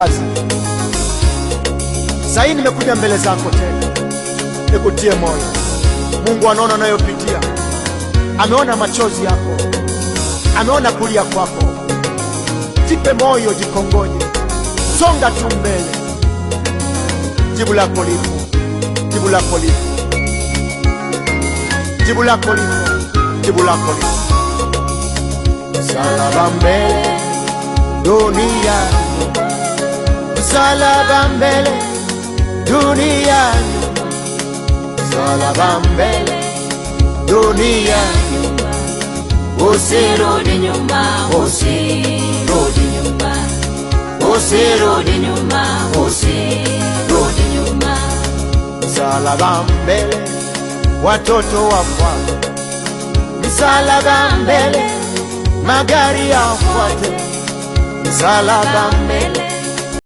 Kazi. Sasa hii nimekuja mbele zako tena nikutie moyo. Mungu anaona unayopitia, ameona machozi yako, ameona kulia kwako. Jipe moyo, jikongoje, songa tu mbele. Jibu lako lipo, jibu lako lipo, jibu lako lipo, jibu lako lipo. Msalaba mbele, dunia nyuma. Msalaba mbele, dunia nyuma. Msalaba mbele, dunia nyuma. Usirudi nyuma, usirudi nyuma, usirudi nyuma, usirudi nyuma. Msalaba mbele, watoto wafuate. Msalaba mbele, magari yafuate. Msalaba mbele,